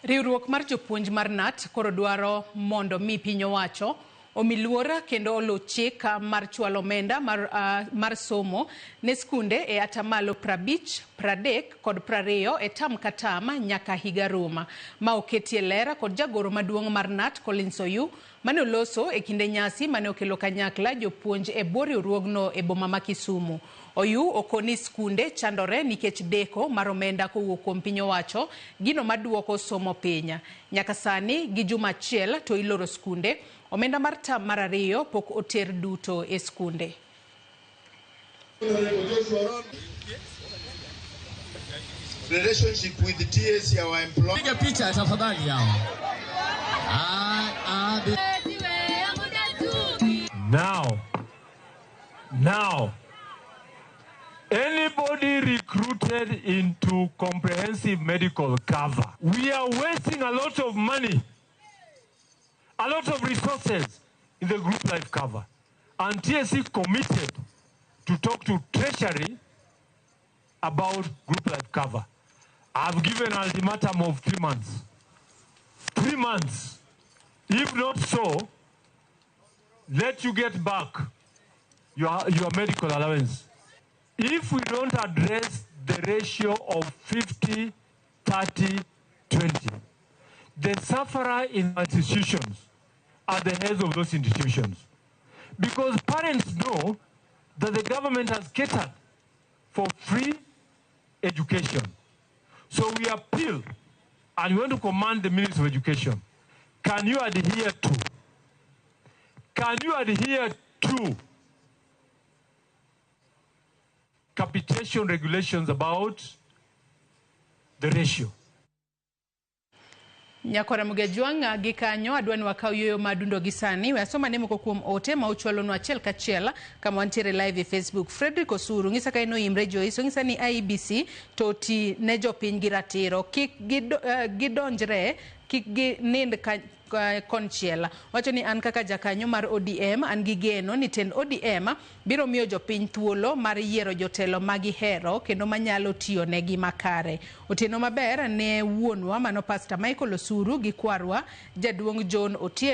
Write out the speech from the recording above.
Riwruok mar jopuonj mar KNUT koro dwaro mondo mi piny owacho omi luor kendo oluw chik mar chwalo omenda mar somo ne skunde e atamalo 50, 30 kod 20 e tam ka tam nyaka higa rum. Ma oketie ler kod jagoro maduong' mar KNUT Collins Oyu mane oloso e kinde nyasi mane okelo kanyakla jopuonj e bwo riwruogno e boma ma Kisumu. Oyu okoni skunde chandore nikech deko mar omenda kowuok kuom piny owacho, gino maduoko somo piny. Nyaka sani gi juma achiel to iloro skunde, omenda mar tam mar ariyo pok oter duto e skunde. Relationship with the TSC, our employer. Piga picha tafadhali hao. Now, anybody recruited into comprehensive medical cover, we are wasting a lot of money, a lot of resources in the group life cover. And TSC committed to talk to Treasury about group life cover. I've given an ultimatum of 3 months. 3 months. If not so, let you get back your medical allowance. If we don't address the ratio of 50, 30, 20, the sufferer in institutions are the heads of those institutions. Because parents know that the government has catered for free education. So we appeal and we want to command the Ministry of Education. Can you adhere to? Can you adhere to capitation regulations about the ratio? Nyakora Mugejwang' gi kanyo adwa ni wakaw yueyo madundo gi sani. We asoma ne moko kuom ote ma uchwalonwa achiel kachiel kama wantiere live e Facebook. Frederick Osuru ng'isa ka en oimre Joyce, ong'isa ni IEBC to ti ne jopiny gi ratiro, kik gidonjre, kik ginind konchiel. Wacho ni an kaka jakanyo mar ODM an gi geno ni tend ODM biro miyo jopiny thuolo mar yiero jotelo ma gihero kendo manyalo tiyo negi makare. Otieno maber ne wuonwa mano Pastor Michael Osuru gi kwarwa jaduong' John Otieno.